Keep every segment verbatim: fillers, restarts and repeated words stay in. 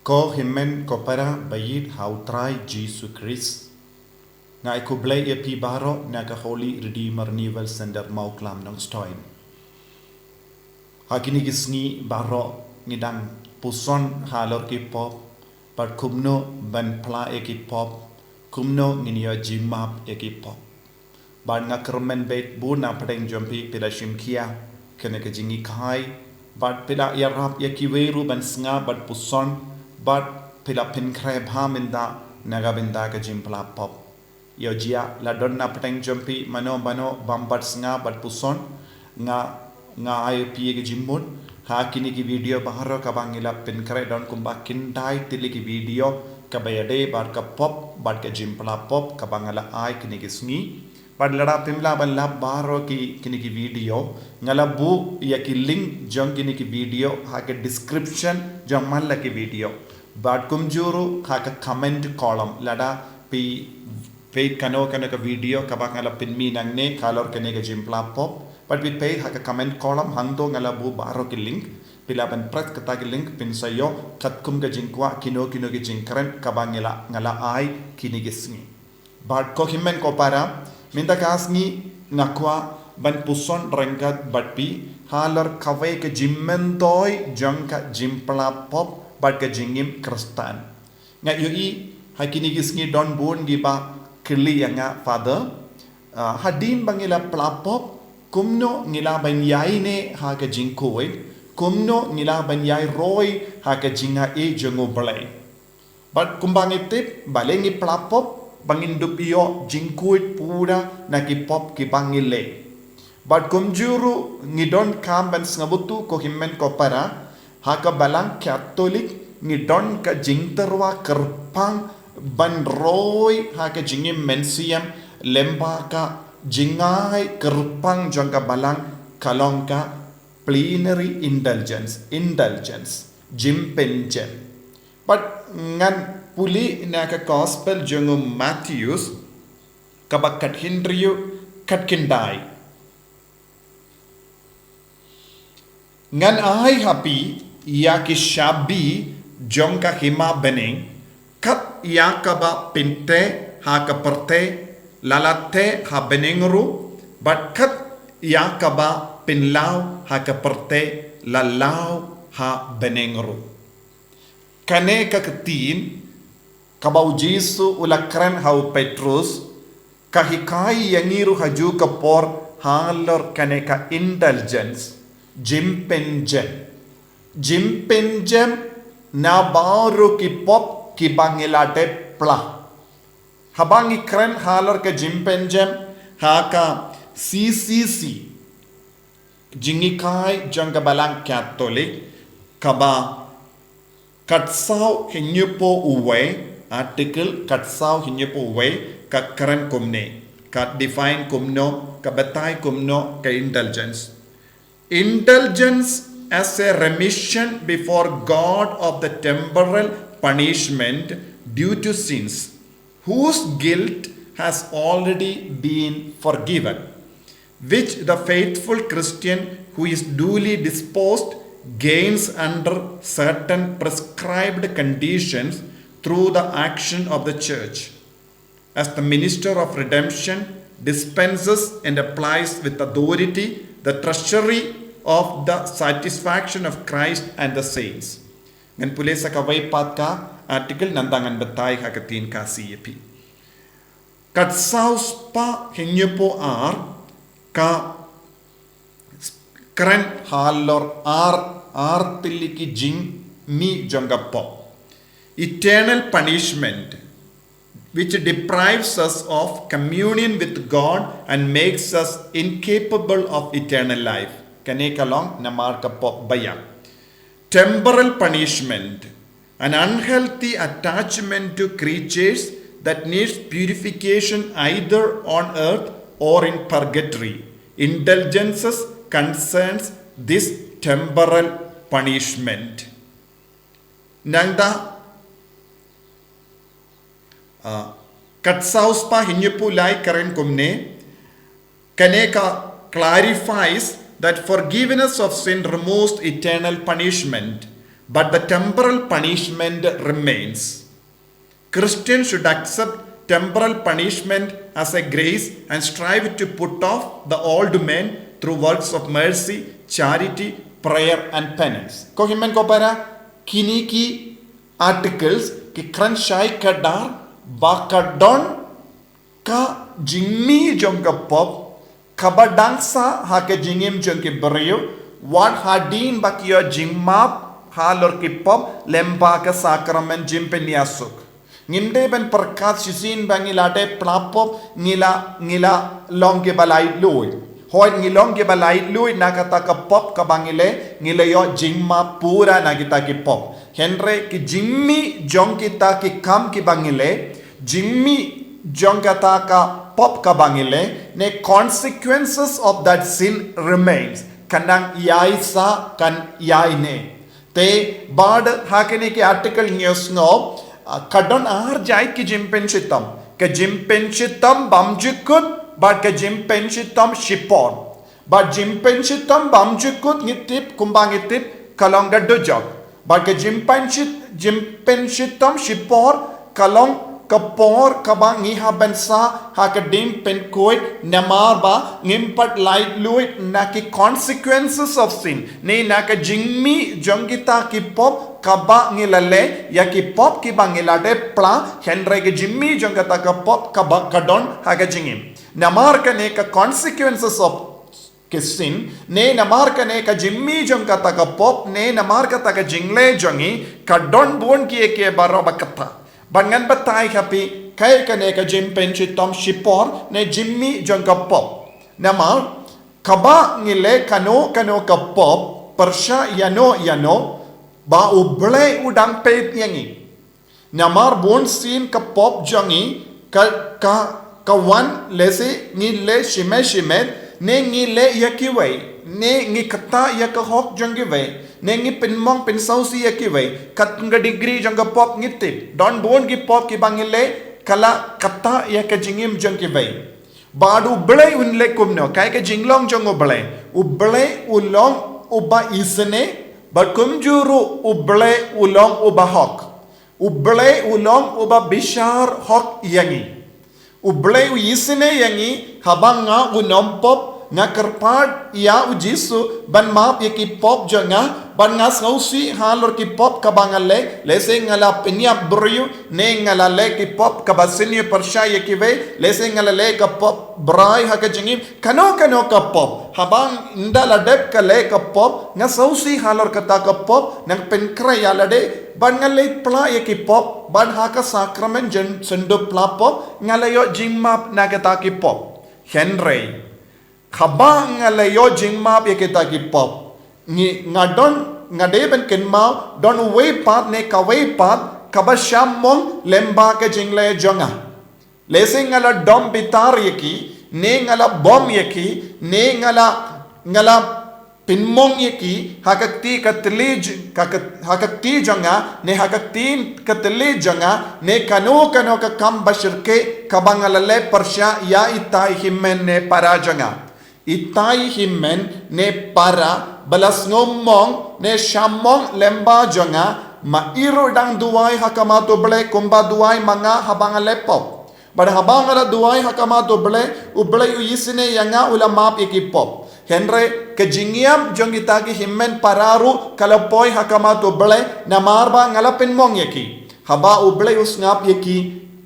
Ko hynmen ko para ba ïeit ha U Trai Jisu Khrist. Nga ai khublei ïa phi baroh na ka Holy Redeemer Renewal Center Mawklam Nongstoiñ. Ha kine ki sngi baroh ngi dang puson halor ki pop, bad kumno ban phla ïa ki pop, kumno ngin ïoh jingmap ïa ki pop. Bad nga kyrmen bad bun na pdeng jong phi phi la shim khia kane ka jinghikai, bad phi la ïarap ïa kiwei ruh ban sngap bad puson, bad phi la pynkhreh bha mynta na ka bynta ka jingphla pop. Ïoh jia la don na pdeng jong phi mano mano bym pat sngap bad puson, nga, nga ai phi ïa ka jingmut ha kine ki video baroh kaba ngi la pynkhreh, don kumba khyndai tylli ki video kaba ïadei bad ka pop bad ka jingphla pop kaba nga la ai kine ki sngi. Bad lada phim lah ban lap baroh ki, kine ki video, nga la buh ïa ki link jong kine ki video ha ka description jong man la ki video. Bad kumjuh ruh ha ka comment column, lada phi peit kano kano ka video kaba nga la pynmih nangne halor kane ka jingphla pop, bad phi peit ha ka comment column hangto nga la buh baroh ki link. Phi lah ban press kata ki link phin sa ïoh katkum ka jingkwah kino kino ki jingkren kaba ngi la, nga la ai kine ki sngi. Bad ko hynmen ko para, mynta ka sngi nga kwah ban puson ryngkat bad phi halor kawei ka jingmyntoi jong ka jingphla pop bad ka jingim Khristan. Nga ïohi ha kine ki sngi don bun kiba kylli ïa nga, Father, ah, hadien ba ngi la phla pop, kumno ngi lah ban ïai ne ha ka jingkhuid, kumno ngi lah ban ïai roi ha ka jingaiei jong U Blei. Bad kumba ngi tip, balei ngi phla pop? Ba ngin dup ïoh jingkhuid pura na ki pop kiba ngi leh. Bad kumjuh ruh ngi donkam ban sngewthuh ko hynmen ko para, ha ka balang Katholik ngi don ka jingtyrwa kyrpang ban roi ha ka jingim mynsiem, lyngba ka jingai kyrpang jong ka balang ka long ka plenary indulgence, indulgence, jingpynjem. Bad ngan pule na ka Gospel jong u Mathaios, kaba khathynriew, khatkhyndai. Ngan ai ha phi ïa ki shabi jong ka hima bneng, kat ïa kaba phin teh ha ka pyrthei la la teh ha bneng ruh, bad kat ïa kaba phin law ha ka pyrthei la law ha bneng ruh. Kane ka ktien kaba U Jisu u la kren ha u Petrus, ka hikai ïa ngi ruh ha juh ka por halor kane ka indulgence, jingpynjem. Jingpynjem na baroh ki pop kiba ngi la dep phla. Haba ngi kren halor ka jingpynjem ha ka C C C, jinghikai jong ka balang Katholik, kaba khatsaw hynñiewphew uwei, article khatsaw hynñiewphew uwei, ka kren kumne, ka define kumno, ka batai kumno ka indulgence. Indulgence as a remission before God of the temporal punishment due to sins, whose guilt has already been forgiven, which the faithful Christian who is duly disposed gains under certain prescribed conditions through the action of the Church. As the minister of redemption, dispenses and applies with authority the treasury of the satisfaction of Christ and the saints. Ngan pule sa kawei pat ka article, nangta ngan batai ha ka ktien Khasi ïa phi. Khatsaw spah hynñiewphew ar ka kren halor ar, ar tylli ki jingmih jong ka pop. Eternal punishment, which deprives us of communion with God and makes us incapable of eternal life. Kane ka long namar ka pop ba ïa. Temporal punishment, an unhealthy attachment to creatures that needs purification either on earth or in purgatory. Indulgences concerns this temporal punishment. Nangta, ah, khatsaw spah hynñiewphew lai kren kumne, kane ka clarifies that forgiveness of sin removes eternal punishment. But the temporal punishment remains. Christians should accept temporal punishment as a grace and strive to put off the old man through works of mercy, charity, prayer, and penance. Ko hynmen ko para, kine ki articles ki kren shai kdar ba ka don ka jingmih jong ka pop kaba dang sah ha ka jingim jong ki briew, wat hadien ba ki ïoh jingmap halor ki pop lyngba ka sakramen jingpynïasuk. Ngim dei ban pyrkhat shisien ba ngi la dep pla pop, ngi la, ngi la long kiba laitluid. Hooid, ngi long kiba laitluid na kata ka pop kaba ngi leh, ngi la ïoh jingmap pura na kita ki pop. Hynrei ki jingmih jong kita ki kam kiba ngi leh, jingmih jong kata ka pop kaba ngi leh, ne consequences of that sin remains. Kan nang ïai sah, kan ïai ne. Te bad ha kine ki article ngi ïohsngew, ah, ka don ar jait ki jingpynshitom. Ka jingpynshitom bymjukut bad ka jingpynshitom shipor. Bad jingpynshitom bymjukut ngi tip, kumba ngi tip, ka long ka dujok. Bad ka jingpynshit, jingpynshitom shipor ka long ka por kaba ngi hap ban sah ha ka jingpynkhuid namar ba ngim pat laitluid na ki consequences of sin, ne na ka jingmih jong kita ki pop kaba ngi la leh, ïa ki pop kiba ngi la dep pla, hynrei ka jingmih jong kata ka pop kaba ka don ha ka jingim. Namar kane ka consequences of ki sin, ne namar kane ka jingmih jong kata ka pop, ne namar kata ka jingleh jong ngi, ka don bun kiei kiei baroh ba kata. Bad ngan batai ha phi kaei kane ka jingpynshitom shipor ne jingmih jong ka pop. Namar kaba ngi leh kano kano ka pop, pyrshah ïano ïano, ba U Blei u dang peit ïa ngi. Namar bunsien ka pop jong ngi ka, ka, ka wan lehse ngi leh shimet shimet, ne ngi leh ïa kiwei, ne ngi ktah ïa ka hok jong kiwei, ne ngi pynmong pynsngewsih ïa kiwei. Katkum ka degree jong ka pop ngi tip, don bun ki pop kiba ngi leh ka la ktah ïa ka jingim jong kiwei. Bad U Blei un leh kumno, kaei ka jinglong jong U Blei? U Blei u long uba isynei, bad kumjuh ruh U Blei u long uba hok. U Blei u long uba bishar hok ïa ngi. U Blei u isynei ïa ngi, haba nga u nongpop, nga kyrpad ïa U Jisu ban map ïa ki pop jong nga, bad nga sngewsih halor ki pop kaba nga leh, lehse nga la pynïap briew, ne nga la leh ki pop kaba sniew pyrshah ïa kiwei, lehse nga la leh ka pop brai ha ka jingim, kano kano ka pop. Haba ynda la dep ka leh ka pop, nga sngewsih halor kata ka pop, ngan pynkhreh ïa lade, bad nga leit pla ïa ki pop, bad ha ka sakramen jong synduh pla pop, nga la ïoh jingmap na kata ki pop. Hynrei haba nga la ïoh jingmap ïa kita ki pop, ngi, nga don, nga dei ban kynmaw, don uwei pat ne kawei pat kaba shah mong lyngba ka jingleh jong nga. Lehse nga la dom bitar ïa ki, ne nga la bom ïa ki, ne nga la, nga la pynmong ïa ki ha ka kti ka thylli j-, ka, ka, ha ka kti jong nga, ne ha ka kti ka thylli jong nga, ne kano kano ka kam bashyrkhei kaba nga la leh pyrshah ïa itai hynmen ne para jong nga. Itai hynmen ne para ba la sngewmong ne shah mong lyngba jong nga, ma i ruh dang duwai ha khmat U Blei kumba duwai ma nga haba nga leh pop. Bad haba nga la duwai ha khmat U Blei, U Blei u isynei ïa nga, u la map ïa ki pop. Hynrei ka jingïap jong kita ki hynmen para ruh ka la poi ha khmat U Blei namar ba nga la pynmong ïa ki. Haba U Blei u sngap ïa ki,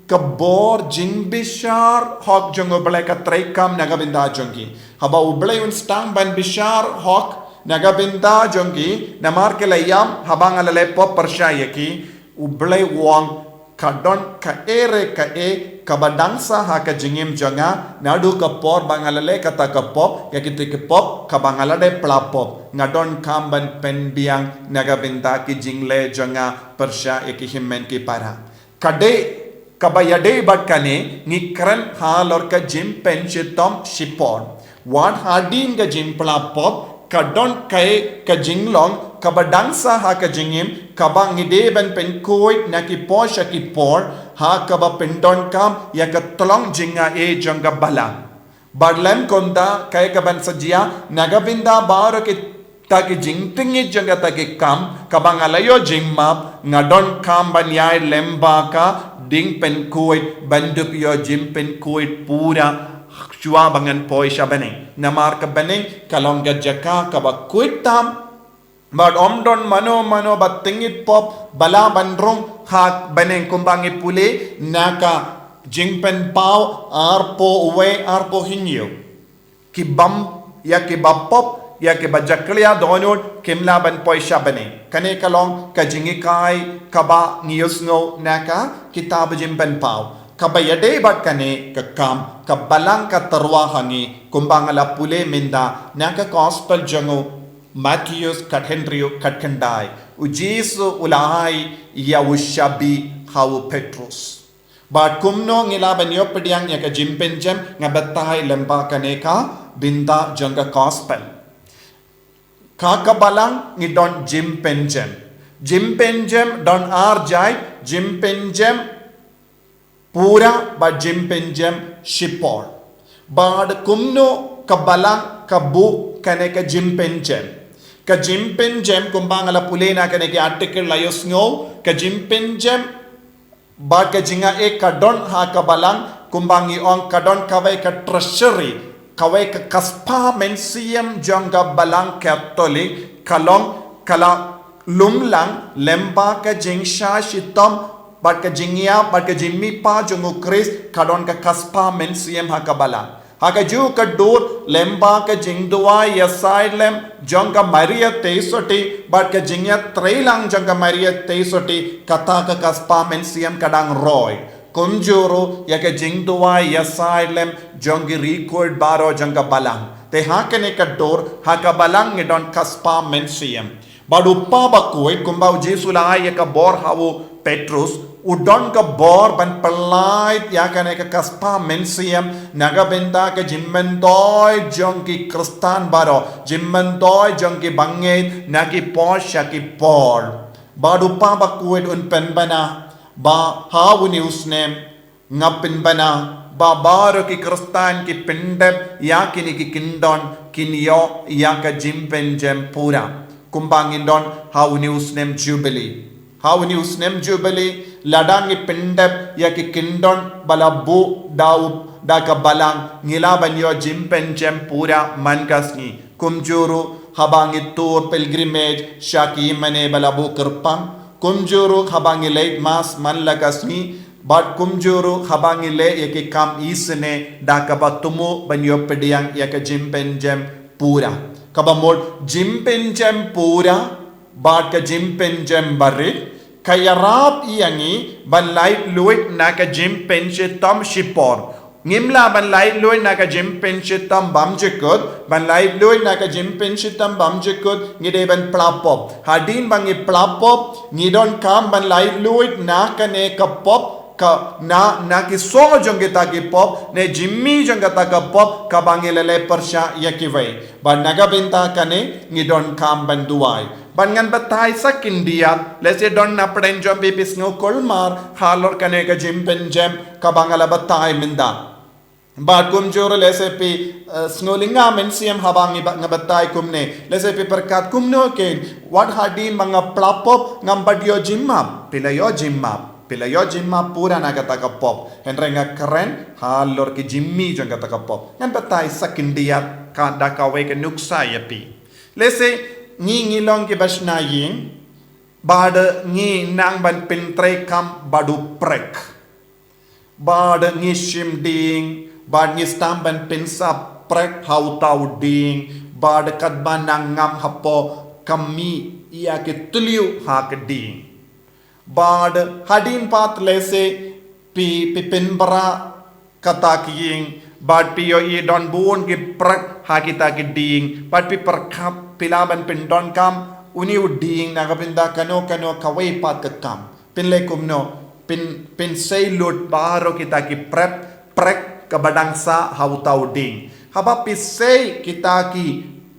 ka bor jingbishar hok jong U Blei ka treikam na ka bynta jong ki. Haba U Blei un sdang ban bishar hok na ka bynta jong ki, namar ki la ïap haba nga la leh pop pyrshah ïa ki, U Blei u ong ka don kaei re kaei kaba dang sah ha ka jingim jong nga, naduh ka por ba nga la leh kata ka pop, ïa kita ki pop kaba nga la dep pla pop, nga donkam ban pynbiang na ka bynta ki jingleh jong nga pyrshah ïa ki hynmen ki para. Ka dei, kaba ïadei bad kane, ngi kren halor ka jingpynshitom shipor. Wat hadien ka jingpla pop, ka don kaei ka jinglong kaba dang sah ha ka jingim, kaba ngi dei ban pynkhuid na ki por sha ki por, ha kaba pyndonkam ïa ka tyllong jingai jong ka Balang. Bad lym kumta, kaei kaban sa jia, na ka bynta baroh ki Ta ki jingtngit jong kata ki kam, kaba nga la ïoh jingmap, nga donkam ban ïai lem bad ka jingpynkhuid, ban dup ïoh jingpynkhuid pura, shuwa ba ngan poi sha bneng. Namar ka bneng, ka long ka jaka, kaba khuid tam, bad ym don mano mano ba tngit pop, ba lah ban rung ha bneng kumba ngi pule, na ka Jingpynpaw arphew wei arphew hynñiew. Ki bym, ïa ki ba pop, ïa ki ba jakhlia dohnud, kim lah ban poi sha bneng. Kane ka long, ka jinghikai, kaba ngi ïohsngew, na ka, kitab Jingpynpaw. Kaba ïadei bad kane, ka kam, ka balang ka tyrwa ha ngi, kumba nga la pule mynta, na ka gospel jong u, Mathaios khathynriew khatkhyndai. U Jisu u la ai, ïa u shabi ha u Petros. Bad kumno ngi lah ban ïoh pdiang ïa ka jingpynjem nga batai lyngba kane ka bynta jong ka gospel. Ha ka balang ngi don jingpynjem. Jingpynjem don ar jait, jingpynjem pura bad jingpynjem shipor. Bad kumno ka balang ka buh kane ka jingpynjem. Ka jingpynjem kumba nga la pule na kane ka article la ïohsngew, ka jingpynjem bad ka jingaiei ka don ha ka balang, kumba ngi ong ka don kawei ka treasury, kawei ka kaspa mynsiem jong ka balang Katholik, ka long ka la lum lang lyngba ka jingshah shitom, bad ka jingïap, bad ka jingmihpat jong u Khrist, ka don ka kaspa mynsiem ha ka balang. Ha kajuh ka dur, lyngba ka jingduwai ïasaid lem, jong ka Maria Theisotti, bad ka jingïatreilang jong ka Maria Theisotti, kata ka kaspa mynsiem ka dang roi. Kumjuh ruh, ïa ka jingduwai ïasaid lem, jong ki riewkhuid baroh jong ka balang. Te ha kane ka dur, ha ka balang ngi don kaspa mynsiem. Bad u Kpa Bakhuid, kumba u Jisu u la ai ïa ka bor ha u Petros, u don ka bor ban pyllait ïa kane ka kaspa mynsiem, na ka bynta ka jingmyntoi jong ki Khristan baroh, jingmyntoi jong ki bangeit, na ki por sha ki por. Bad u Kpa Bakhuid un pynbna, ba ha une u snem, nga pynbna, ba baroh ki Khristan ki pyndep, ïa kine ki kyndon, kin ïoh, ïa ka jingpynjem pura. Kumba ngin don, ha une u snem Jubilee. Ha une u snem Jubilee, lada ngi pyndep, ïa ki kyndon, ba la buh, da u, da ka balang, ngi lah ban ïoh jingpynjem pura, man ka sngi. Kumjuh ruh, haba ngi tur pilgrimage, sha ki mane ba la buh kyrpang. Kumjuh ruh, haba ngi leit mass, man la ka sngi. Bad kumjuh ruh haba ngi leh ïa ki kam isynei da kaba tymmu ban ïoh pdiang ïa ka jingpynjem pura. Kaba mut jingpynjem pura bad ka jingpynjem barit ka ïarap ïa ngi ban laitluid na ka jingpynshitom shipor. Ngim lah ban laitluid na ka jingpynshitom bymjukut, ban laitluid na ka jingpynshitom bymjukut ngi dei ban pla pop. Hadien ba ngi pla pop ngi donkam ban laitluid na kane ka pop ka na, na ki song jong kita ki pop, ne jingmih jong kata ka pop, kaba ngi la leh pyrshah ïa kiwei. Bad na ka bynta kane, ngi donkam ban duwai. Bad ngan batai sa khyndiat, lehse don na pdeng jong phi phi sngew kulmar, halor kane ka jingpynjem, kaba nga la batai mynta. Bad kumjuh ruh lehse phi, eh, sngew lynga mynsiem haba ngi ba-, nga batai kumne. Lehse phi pyrkhat kumno kein, wat hadien ba nga pla pop ngam pat ïoh jingmap. Phi la ïoh jingmap. Phi la ïoh jingmap pura na kata ka pop. Hynrei nga kren halor ki jingmih jong kata ka pop. Ngan batai sa khyndiat ka da kawei ka nuksa ïa phi. Lehse ngi ngi long kiba shna ïing, bad ngi nang ban pyntreikam bad u prek. Bad ngi shim dieng, bad ngi sdang ban pynsah prek ha uta u dieng, bad katba nang ngam hapoh ka mih ïa ki thliew ha ka dieng. Bad hadien pat lehse phi, phi pynbra kata ka ïing, bad phi ïohi don bun ki prek ha kita ki dieng, bad phi pyrkhat phi lah ban pyndonkam une u dieng na ka bynta kano kano kawei pat ka kam. Phin leh kumno, phin, phin sei lut baroh kita ki prek, prek kaba dang sah ha uta u dieng. Haba phi sei kita ki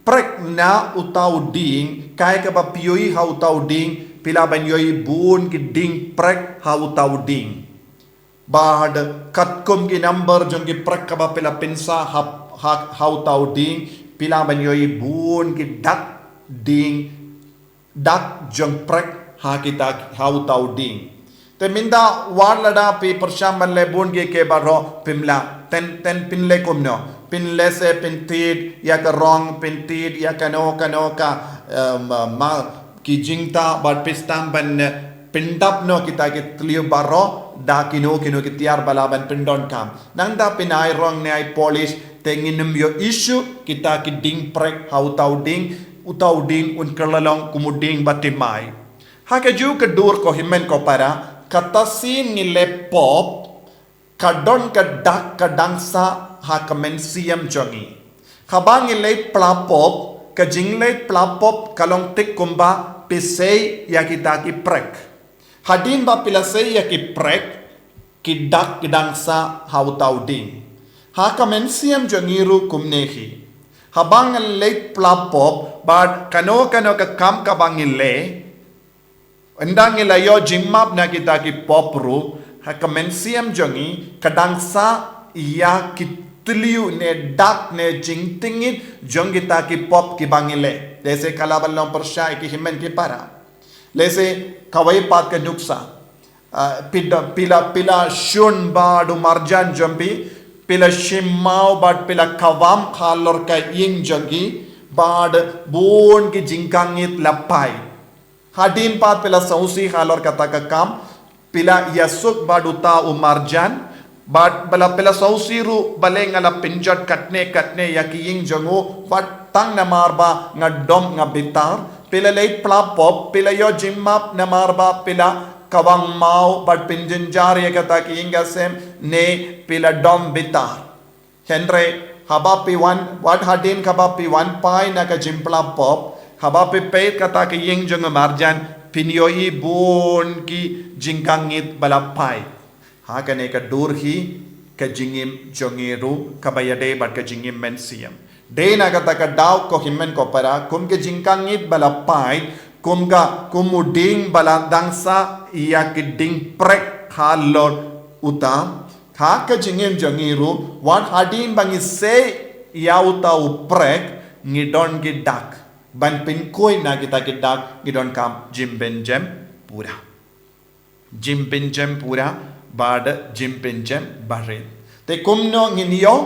prek na uta u dieng, kaei kaba phi ïohi ha uta u dieng, phi lah ban ïohi bun ki dieng prek ha uta u dieng. Bad katkum ki number jong ki prek kaba phi la pynsah ha, ha, ha uta u dieng, phi lah ban ïohi bun ki dak dieng dak jong prek ha kita ha uta u dieng. Te mynta wat lada phi pyrshang ban leh bun ki ke baroh phim lah, ten ten phin leh kumno, phin leh se phin thied ïa ka rong, phin thied ïa kano kano ka, em, ma ki jingtah bad phi sdang ban, eh, pyndap noh kita ki thliew baroh da kino kino ki tiar ba lah ban pyndonkam. Nangta phin ai rong ne ai polish te ngin ym ïoh issue kita ki dieng prek ha uta u dieng, uta u dieng un kylla long kum u dieng ba thymmai. Ha kajuh ka dur ko hynmen ko para, kata sien ngi leh pop, ka don ka dak ka dang sah ha ka mynsiem jong ngi. Haba ngi leh pla pop, ka jingleh pla pop ka long thik kumba phi sei ïa kita ki prek. Hadien ba phi la sei ïa ki prek, ki dak ki dang sah ha uta u dieng. Ha ka mynsiem jong ngi ruh kumne hi. Haba ngi leh pla pop bad kano kano ka kam kaba ngi leh, ynda ngi la ïoh jingmap na kita ki pop ruh, ha ka mynsiem jong ngi ka dang sah ïa ki thliew ne dak ne jingtngit jong kita ki pop kiba ngi leh. Lehse ka lah ban long pyrshah ïa ki hynmen ki para. Lehse kawei pat ka nuksa, ah, phi da, phi la, phi la shun bad u marjan jong phi, phi la shim maw bad phi la kawam halor ka ïing jong ki, bad bun ki jingkangit la phai. Hadien pat phi la sngewsih halor kata ka kam, phi la ïasuk bad uta u marjan, bad ba la phi la sngewsih ruh balei nga la pynjot katne katne ïa ki ïing jong u, wat tang namar ba nga dom nga bitar. Phi la leh pla pop, phi la ïoh jingmap namar ba phi la kawang maw bad pynjynjar ïa kata ki ïing ka sem ne phi la dom bitar. Hynrei haba phi wan, wat hadien haba phi wan phai na ka jingpla pop, haba phi peit kata ka ïing jong u marjan, phin ïohi bun ki jingkangit ba la phai. Ha kane ka dur hi ka jingim jong ngi ruh kaba ïadei bad ka jingim mynsiem. Dei na kata ka daw ko hynmen ko para, kum ka jingkangit ba la phai, kum ka, kum u dieng ba la dang sah ïa ki dieng prek halor uta. Ha ka jingim jong ngi ruh, wat hadien ba ngi sei ïa uta u prek, ngi don ki dak. Ban pynkhuid na kita ki dak, ngi donkam jingpynjem pura. Jingpynjem pura bad jingpynjem barit. Te kumno ngin ïoh,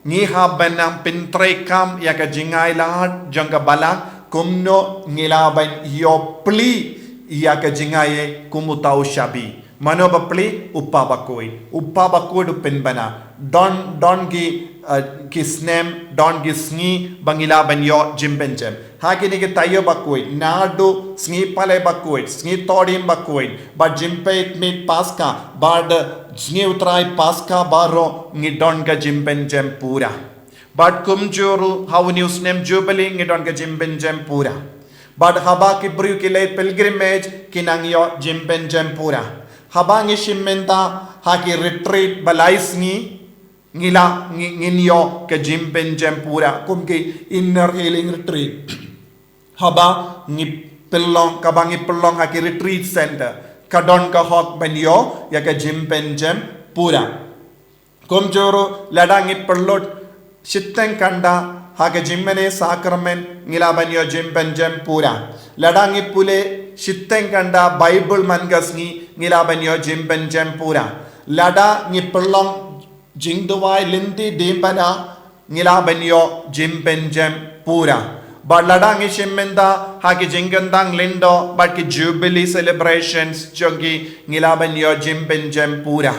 ngi hap ban nang pyntreikam ïa ka jingai lad jong ka balang, kumno ngi lah ban ïoh plie ïa ka jingai kum uta u shabi. Mano ba plie? U Kpa Bakhuid. U Kpa Bakhuid u pynbna. Don, don ki, eh, ki snem, don ki sngi ba ngi lah ban ïoh jingpynjem. Ha kine ki taïew bakhuid, naduh sngi Palei Bakhuid, sngi Thohdieng Bakhuid, bad jingpeit miet Paskha, bad sngi U Trai Paskha baroh ngi don ka jingpynjem pura. Bad kumjuh ruh ha une u snem Jubilee ngi don ka jingpynjem pura. Bad haba ki briew ki leit pilgrimage ki nang ïoh jingpynjem pura. Haba ngi shim bynta ha ki retreat ba lai sngi, ngi lah, ngi, ngin ïoh ka jingpynjem pura, kum ki inner healing retreat. Haba ngi pynlong, kaba ngi pynlong ha ki retreat center, ka don ka hok ban ïoh ïa ka jingpynjem pura. Kumjuh ruh lada ngi pynlut shiteng khanda ha ka jingmane sakramen, ngi lah ban ïoh jingpynjem pura. Lada ngi pule shiteng khanda Baibl man ka sngi, ngi lah ban ïoh jingpynjem pura. Lada ngi pynlong jingduwai lynti diengphna, ngi lah ban ïoh jingpynjem pura. Bad lada ngi shim bynta ha ki jingkyntang lyngdoh bad ki Jubilee celebrations jong ki, ngi lah ban ïoh jingpynjem pura.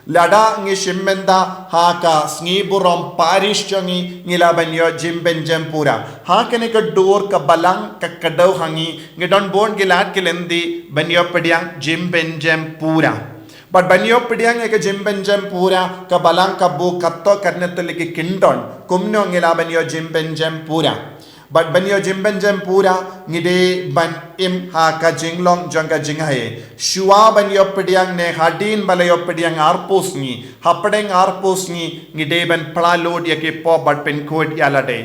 Lada ngi shim bynta ha ka sngi burom parish jong ngi, ngi lah ban ïoh jingpynjem pura. Ha kane ka dur ka balang ka kdew ha ngi, ngi don bun ki lad ki lynti ban ïoh pdiang jingpynjem pura. Bad ban ïoh pdiang ïa ka jingpynjem pura, ka balang ka buh katto katne tylli ki kyndon kumno ngi lah ban ïoh jingpynjem pura. Bad ban ïoh jingpynjem pura, ngi dei ban im ha ka jinglong jong ka jingai. Shuwa ban ïoh pdiang ne hadien ba la ïoh pdiang arphew sngi, hapdeng arphew sngi, ngi dei ban phla lut ïa ki pop bad pynkhuid ïa lade.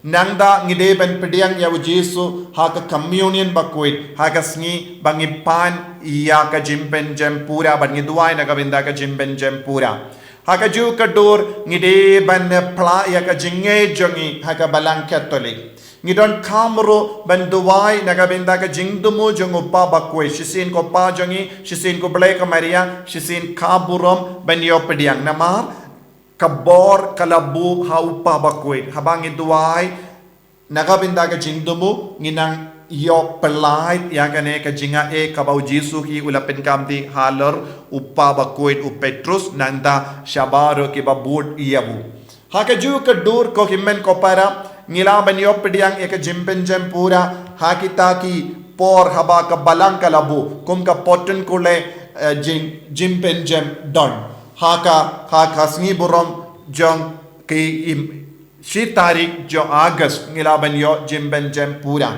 Nangta ngi dei ban pdiang ïa u Jisu ha ka communion bakhuid, ha ka sngi ba ngi pan ïa ka jingpynjem pura, bad ngi duwai na ka bynta ka jingpynjem pura. Ha kajuh ka dur ngi dei ban phla ïa ka jingngeit jong ngi ha ka balang Katholik. Ngi donkam ruh ban duwai na ka bynta ka jingthmu jong u Kpa Bakhuid. Shisien ko Pa jong ngi, shisien ko Blei ka Maria, shisien ka burom ban ïoh pdiang. Namar ka bor ka la buh ha u Kpa Bakhuid. Haba ngi duwai na ka bynta ka jingthmu, ngi nang ïoh pyllait ïa kane ka jingai kaba u Jisu hi u la pynkam dih halor u Kpa Bakhuid u Petrus, nangta shabar ruh kiba bud ïa u. Ha kajuh ka dur ko hynmen ko para, ngi lah ban ïoh pdiang ïa ka jingpynjem pura ha kita ki por haba ka Balang ka la buh, kum ka Potun Kule, eh, jing, jingpynjem don. Ha ka, ha ka sngi burom jong ki im, shi tarik jong August ngi lah ban ïoh jingpynjem pura.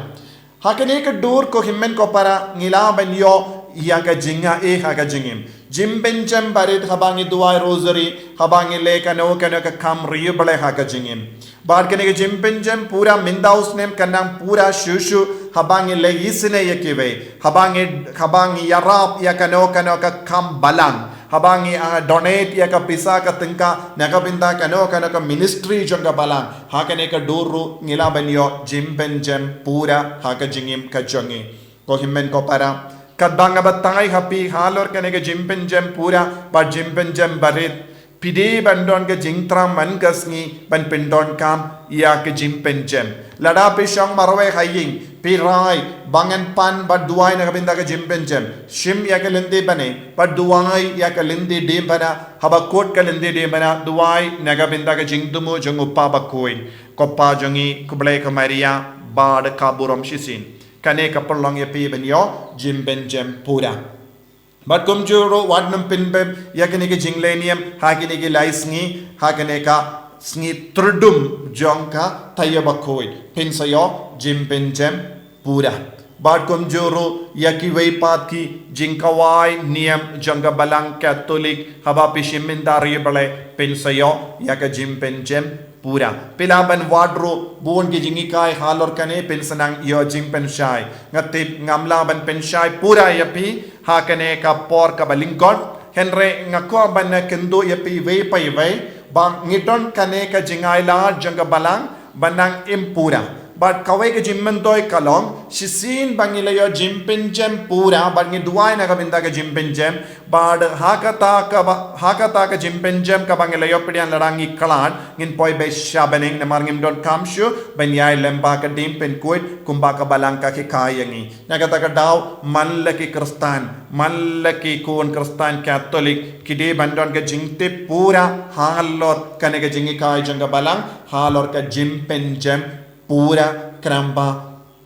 Ha kane ka dur ko hynmen ko para, ngi lah ban ïoh ïa ka jingai ha ka jingim. Jingpynjem barit haba ngi duwai rosary, haba ngi leh kano kano ka kam riewblei ha ka jingim. Bad kane ka jingpynjem pura mynta u snem ka nang pura shuh shuh haba ngi leh isynei ïa kiwei. Haba ngi, haba ngi ïarap ïa kano kano ka kam Balang. Haba ngi, ah, donate ïa ka pisa ka tyngka na ka bynta kano kano ka ministry jong ka Balang. Ha kane ka dur ruh ngi lah ban ïoh jingpynjem pura ha ka jingim ka jong ngi. Ko hynmen ko para, katba nga batai ha phi halor kane ka jingpynjem pura bad jingpynjem barit, phi dei ban don ka jingthrang man ka sngi ban pyndonkam ïa ka jingpynjem. Lada phi shong marwei ha ïing, phi rai ba ngan pan bad duwai na ka bynta ka jingpynjem. Shim ïa ka lynti bneng bad duwai ïa ka lynti diengphna, haba kut ka lynti diengphna, duwai na ka bynta ka jingthmu jong u Kpa Bakhuid, ko Pa jong ngi, ko Blei ka Maria, bad ka burom shisien. Kane ka pynlong ïa phi ban ïoh jingpynjem pura. Bad kumjuh ruh wat nym pynbeit ïa kane ka jingleh niam ha kine ki lai sngi, ha kane ka sngi Tridum jong ka Taïew Bakhuid, phin sa ïoh jingpynjem pura. Bad kumjuh ruh ïa kiwei pat ki jingkhawai niam jong ka Balang Katholik, haba phi shim mynta riewblei, phin sa ïoh ïa ka jingpynjem pura. Phi lah ban wad ruh bun ki jinghikai halor kane, phin sa nang ïoh jingpynshai. Nga tip ngam lah ban pynshai pura ïa phi ha kane ka por kaba lyngkot, hynrei nga kwah ban kyntu ïa phi iwei pa iwei ba ngi don kane ka jingai lad jong ka Balang ban nang im pura. Bad kawei ka jingmyntoi ka long, shisien ba ngi la ïoh jingpynjem pura bad ngi duwai na ka bynta ka jingpynjem, bad ha kata kaba, ha kata ka jingpynjem kaba ngi la ïoh pdiang, lada ngi khlad, ngin poi beit sha bneng namar ngim donkam shuh ban ïaid lyngba ka diengpynkhuid kumba ka Balang ka hikai ïa ngi. Na kata ka daw, man la ki Khristan, man la ki khun Khristan Katholik, ki dei ban don ka jingtip pura halor kane ka jinghikai jong ka Balang halor ka jingpynjem pura, khnang ba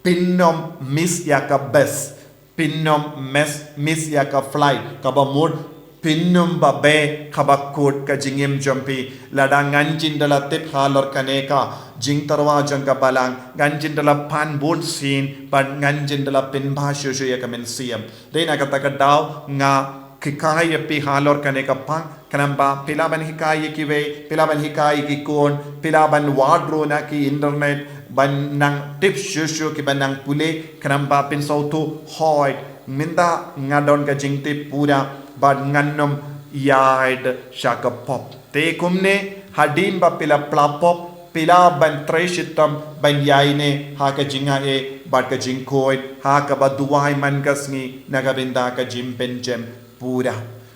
phin nym miss ïa ka bus, phin nym miss, miss ïa ka flight kaba mut, phin nym ba beh kaba kut ka jingim jong phi. Lada ngan jin da la tip halor kane ka jingtyrwa jong ka Balang, ngan jin da la pan bunsien bad ngan jin da la pynbha shuh shuh ïa ka mynsiem. Dei na kata ka daw nga hikai ïa phi halor kane ka phang, khnang ba phi lah ban hikai ïa kiwei, phi lah ban hikai ïa ki khun, phi lah ban wad ruh na ki internet ban nang tip shuh shuh kiba nang pule, khnang ba phin sngewthuh, hooid, mynta nga don ka jingtip pura bad ngan nym ïaid sha ka pop. Te kumne, hadien ba phi la pla pop, phi lah ban trei shitom ban ïaineh ha ka jingai bad ka jingkhuid, ha kaba duwai man ka sngi na ka bynta ka jingpynjem pura.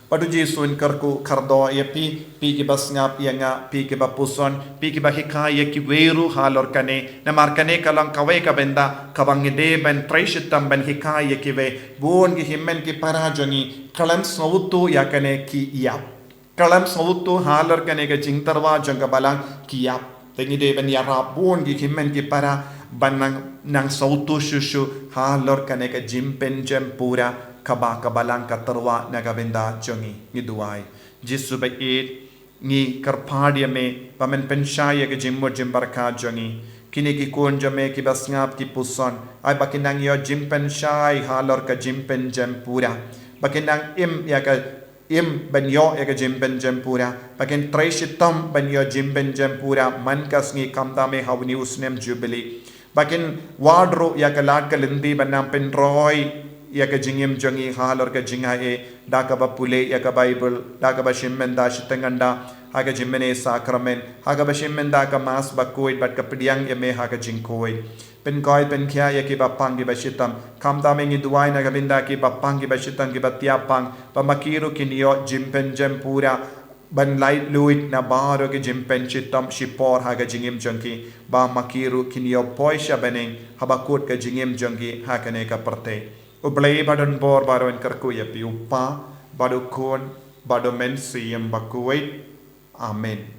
Bad U Jisu un kyrkhu kyrdoh ïa phi, phi kiba sngap ïa nga, phi kiba puson, phi kiba hikai ïa kiwei ruh halor kane. Namar kane ka long kawei ka bynta kaba ngi dei ban trei shitom ban hikai ïa kiwei. Bun ki hynmen ki para jong ngi khlem sngewthuh ïa kane ki ïap. Khlem sngewthuh halor kane ka jingtyrwa jong ka Balang ki ïap. Te ngi dei ban ïarap bun ki hynmen ki para ban nang, nang sngewthuh shuh shuh halor kane ka jingpynjem pura kaba ka Balang ka tyrwa na ka bynta jong ngi. Ngi duwai. Jisu ba ïeit, ngi kyrpad ïa me ba men pynshai ïa ka jingmut jingpyrkhat jong ngi. Kine ki khun jong me kiba sngap ki puson, ai ba kin nang ïoh jingpynshai halor ka jingpynjem pura. Ba kin nang im ïa ka im ban ïoh ïa ka jingpynjem pura. Ba kin trei shitom ban ïoh jingpynjem pura man ka sngi khamtam eh ha une u snem Jubili. Ba kin wad ruh ïa ka lad ka lynti ban nang pynroi ïa ka jingim jong ngi halor ka jingaiei, da kaba pule ïa ka Baibl, da kaba shim bynta shiteng ynda ha ka jingmane sakramen, ha kaba shim bynta ka Mass bakhuid bad ka pdiang ïa me ha ka jingkhuid. Pynkhuid pynkhiah ïa kiba pang kiba shitom. Khamtam ngi duwai na ka bynta kiba pang kiba shitom, kiba thiah pang, ba ma ki ruh kin ïoh jingpynjem pura ban laitluid na baroh ki jingpynshitom shipor ha ka jingim jong ki, ba ma ki ruh kin ïoh poi sha bneng haba kut ka jingim jong ki ha kane ka pyrthei. U Blei ba don bor baroh un kyrkhu ïa phi, u Kpa bad u Khun bad u Mynsiem Bakhuid. Amen.